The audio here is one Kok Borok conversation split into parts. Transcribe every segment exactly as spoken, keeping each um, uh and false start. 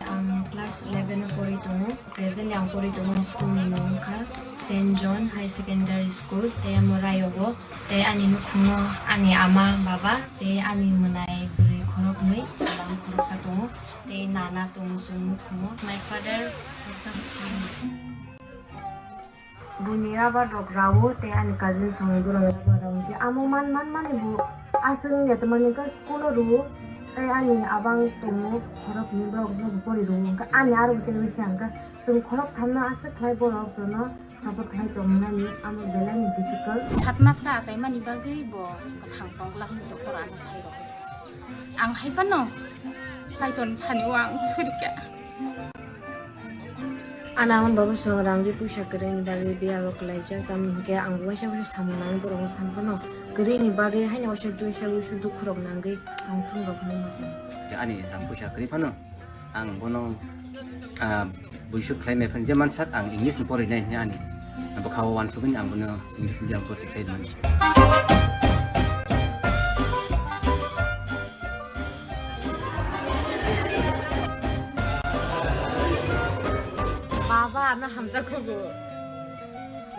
Ang class eleven o pori tongo. Presently ang pori tongo school ni mung wngkha Saint John High Secondary School, tei amo Rayogo. Tei ani nukhungo ani ama, baba, tei ani mwnai bwrwi khoroknwi, chwla khoroksa tongo, tei nana tongo chwng nukhungo. My father, exam. Buini rubber rok rao tei ani cousin songni borok rubber rao hwnkhe amo man man mani bo aswk wngya tongmani hwnkhe school o rwo tei ani abang tongo khoroknwi borok no pori rwo hwnkhe ani aro tei wngkha hwnkhe chwng khorok thamno aswk khlai borok jono support khlai tongmani amo belai ni difficult. Sat mas kha achaimani bagwi bo kwthang tongla hwnwi doctor ano sai rw. Ang hai phano Kaitorni thani o ang surikha. Ana hwn babu song rang di puisa kwrwini bagwi biyalo kwlaijak, tamni hinkhe ang waisa waisa samung nangwi borokno san phano kwrwini bagwi haino waisa duisa waisa dukhu rok nangwi tongthung rok hinwi mano. Ani rang puisa kwrwi phano ang bono, ah, buisuk khlai maya phano je mansak ang English ni porinai hinwi ani bwkhao wansugwi ang bono English medium porti khlai mani. Baba, ano hamjakgo.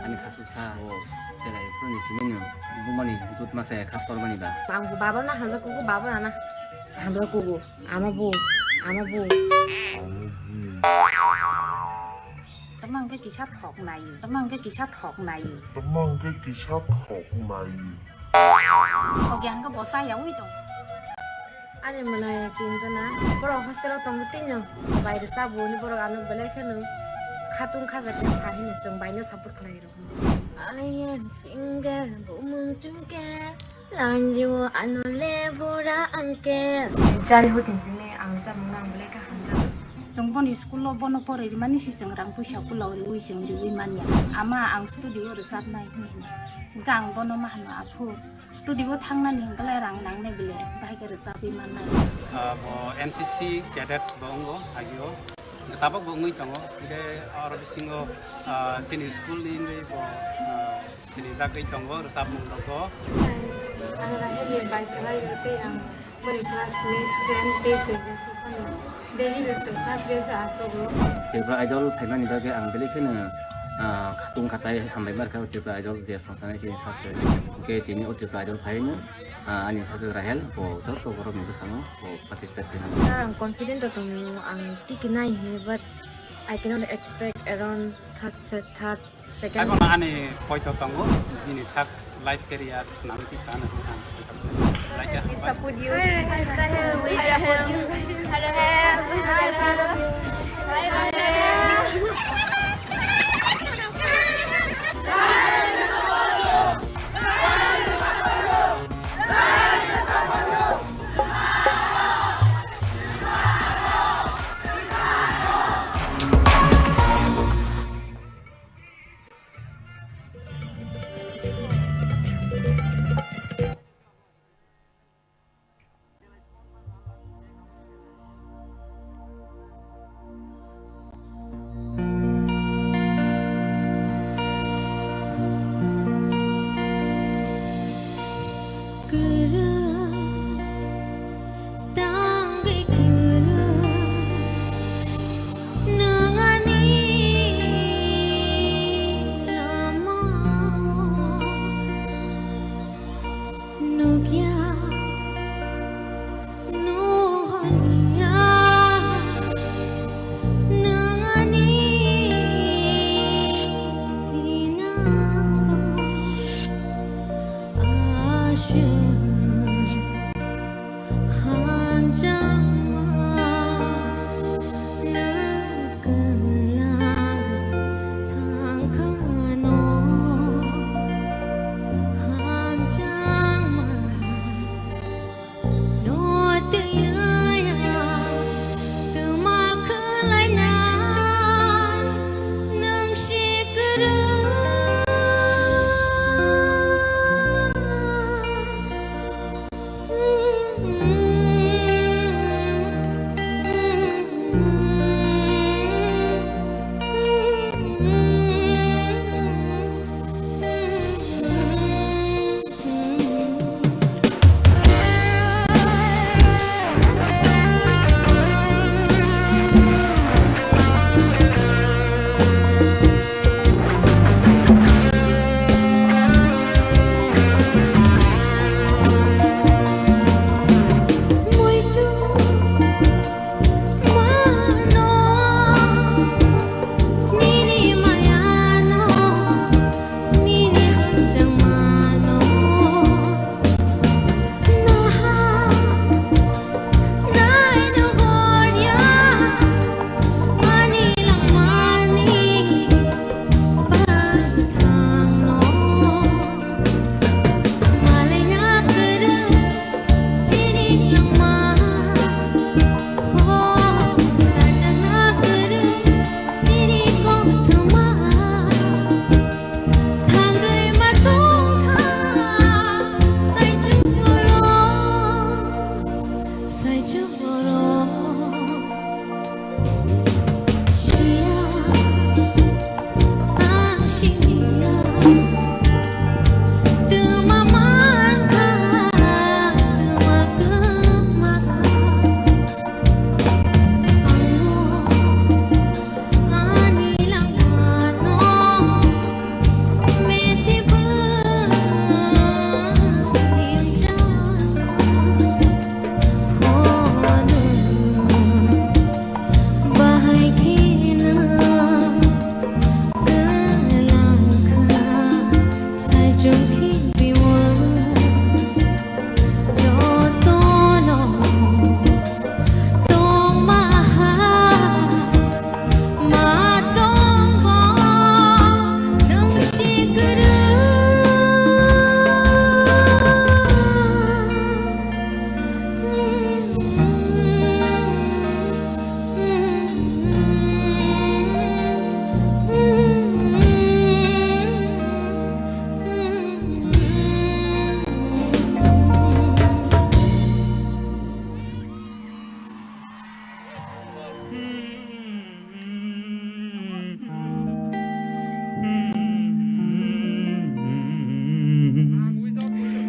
Ani khasuk sa o cherai phuruni simi no bumani dut masa ya khas tormani ba. Ang bo baba na hamjakgo, baba na hamjakgo. Ama bo, ama bo. Tamang ke kisa thok nai, tamang ke kisa thok nai. Tamang ke kisa thok nai. Hogya hwnkhe bo cha yaui tong. Ani mwnai tinjona, borok hostel o tongo tino, baire chabuni borok ano belai kheno khatung khaja khe sa hino chwng baino support khlai rw. I am single, bumung tungke, lanju ano le bura angke. Jari hoting tini ang chamung nang belai kha hamjak. Chwng boni school o bono poroi rimani si chwng rang puisa kula riui chwng riui manya. Ama ang studio o rwchapnai hwnwi hino. Hwnkhe ang bono ma hano, "Aphu, studio o thangnani hwnkhe lai rang nangnai bile, bahai khe rwchapwi mannai." Ah, bo N C C cadets bo wngo agio. Tabok bo wngwi tongo. Hwnkhe aro bisingo, ah, chini school ni wngwi bo, ah, sinijagwi tongo rwchapmung rokbo. Ang Rahel ni bai kwlai rw tei ang boni classmate, friend tei chwng phano daily rw chwng first bench o asogo. Tripura Idol phaimani bagwi ang belai kheno, ah, khatung khatai hambai markha o Tripura Idol je songsanai chini sak se. Hwnkhe tini o Tripura Idol phaino, ah, ani sakhe Rahel bo joto borok ni bwskango bo participate khainai. Sir, ang confident o tongo, ang tiki nai hwnwi, but I cannot expect around third set, third Second. Aibo no ani poito tongo, bini sak life career swnamwi tisa ano hwnwi ang poito tongo. Like, we support you. We support you. Hello, hello. Hi, hello. Hi, hello.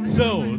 So,